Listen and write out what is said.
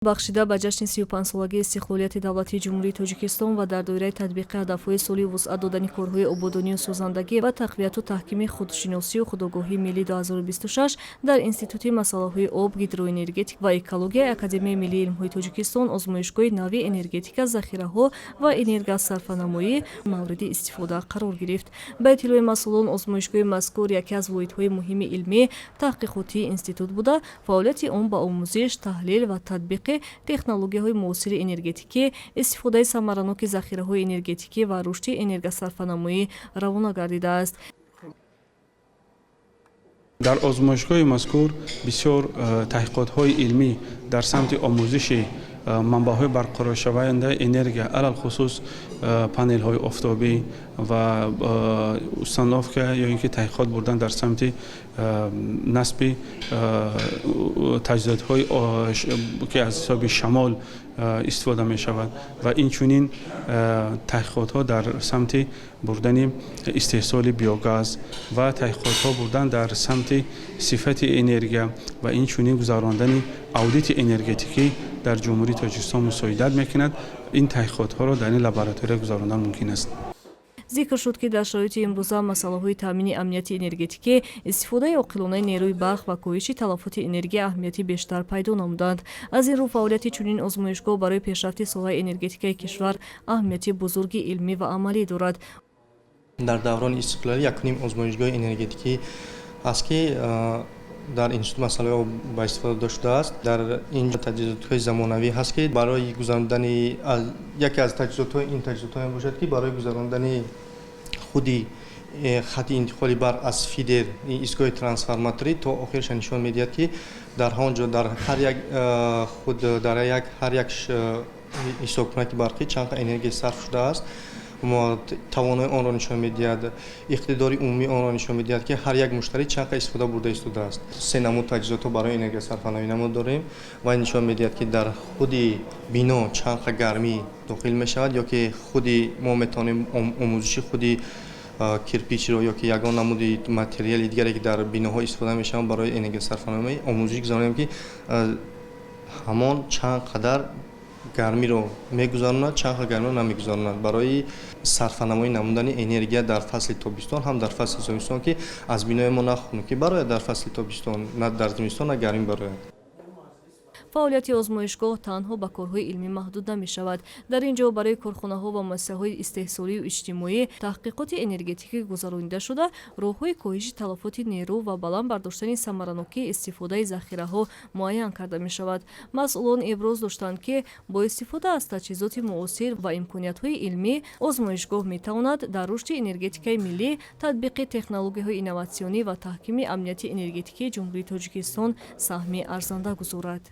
Бахшида ба ҷашни 35-солагии истиқлолияти давлатии Ҷумҳурии Тоҷикистон ва дар доираи татбиқи ҳадафҳои соли вусъат додани корҳои ободонию созандагӣ ва тақвияту таҳкими худшиносию худогоҳии миллӣ 2026 дар Институти масъалаҳои об, гидроэнергетика ва экологияи Академияи миллии илмҳои Тоҷикистон озмоишгоҳи нави энергетика, захираҳо ва энергосарфанамоӣ мавриди истифода қарор гирифт. Ба иттилои масъулон, озмоишгоҳи мазкур яке аз воҳидҳои муҳими илмӣ таҳқиқотии институт буда, фаъолияти он ба омӯзиш, таҳлил ва татбиқи технологияҳои муосири энергетикӣ, истифодаи самараноки захираҳои энергетикӣ ва рушди энергосарфанамоӣ равона гардидааст. Дар озмоишгоҳи мазкур бисёр таҳқиқотҳои илмӣ дар самти омӯзиши манбаъҳои барқароршавандаи энергия, алалхусус панелҳои офтобӣ ва установка ё ин ки таҳқиқот бурдан дар самти насби таҷҳизотҳои, ки аз ҳисоби шамол истифода мешавад, ва инчунин таҳқиқотҳо дар самти бурдани истеҳсоли биогаз ва таҳқиқотҳо бурдан дар самти сифати энергия ва инчунин гузарондани аудити энергетикӣ дар Ҷумҳурии Тоҷикистон мусоидат мекунад. Ин таҳқиқотҳоро дар ин лаборатория гузарондан мумкин аст. Зикр шуд, ки дар шароити имрӯза масъалаҳои таъмини амнияти энергетикӣ, истифодаи оқилонаи нерӯи барқ ва коҳиши талафоти энергия аҳамияти бештар пайдо намуданд. Аз ин рӯ, фаъолияти чунин озмоишгоҳ барои пешрафти соҳаи энергетикаи кишвар аҳамияти бузурги илмӣ ва амалӣ дорад. Дар даврони истиқлолӣ якуним озмоишгоҳи энергетикӣ аст, ки дар Институти масъалаҳои об ба истифода дода шудааст. Дар ин ҷо таҷҳизотҳои замонавӣ ҳаст, ки барои гузарондани, яке аз таҷҳизотҳо ин таҷҳизотҳо мебошад, ки барои гузарондани худи хати интиқоли барқ аз фидер, истгоҳи трансформаторӣ то охирша нишон медиҳад, ки дар ҳон ҷо дар ҳар як худ дар як ҳар як ҳисобкунаки барқӣ чанд энергия сарф шудааст, тавонои онро нишон медиҳад, иқтидори умумии онро нишон медиҳад, ки ҳар як муштарӣ чанд истифода бурда истодааст. Се намуд таҷҳизотҳо барои энергиясарфанамоӣ намуд дорем ва нишон медиҳад, ки дар худи бино чанд гармӣ дохил мешавад, ё ки худи мо метавонем омӯзиши худи кирпичро ё ки ягон намуди материали дигаре, ки дар биноҳо истифода мешаванд, барои энергиясарфанамоӣ омӯзиш гузаронем, ки ҳамон чанд қадар гармиро мегузаронад, чанд қадр гармиро намегузаронад, барои сарфанамоӣ намудани энергия дар фасли тобистон ҳам дар фасли зимистон, ки аз бинои мо на хунукӣ барояд дар фасли тобистон, на дар зимистон на гармӣ барояд. Фаъолияти озмоишгоҳ танҳо ба корҳои илмӣ маҳдуд намешавад. Дар ин ҷо барои корхонаҳо ва муассисаҳои истеҳсолию иҷтимоӣ таҳқиқоти энергетикӣ гузаронида шуда, роҳҳои коҳиши талафоти нерӯ ва баланд бардоштани самаранокии истифодаи захираҳо муайян карда мешавад. Масъулон иброз доштанд, ки бо истифода аз таҷҳизоти муосир ва имкониятҳои илмӣ озмоишгоҳ метавонад дар рушди энергетикаи миллӣ, татбиқи технологияҳои инноватсионӣ ва таҳкими амнияти энергетикии Ҷумҳурии Тоҷикистон саҳми арзанда гузорад.